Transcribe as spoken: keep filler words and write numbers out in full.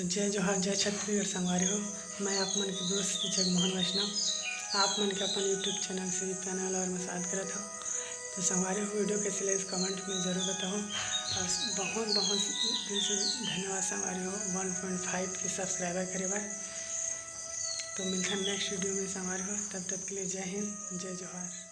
जय जोहार, जय छत्तीसगढ़ संगवारी हो। मैं आप मन के दोस्त जगमोहन वैष्णव, आप मन के अपन YouTube चैनल से भी प्यार और मसाद करत हूँ। तो संगवारी हो, वीडियो कैसे लगे कमेंट में जरूर बताओ, और बहुत बहुत दिल से धन्यवाद संगवारी हो वन पॉइंट फाइव के सब्सक्राइबर करे बर। तो मिलता है नेक्स्ट वीडियो में संगवारी हो, तब तक के लिए जय हिंद, जय जोहार।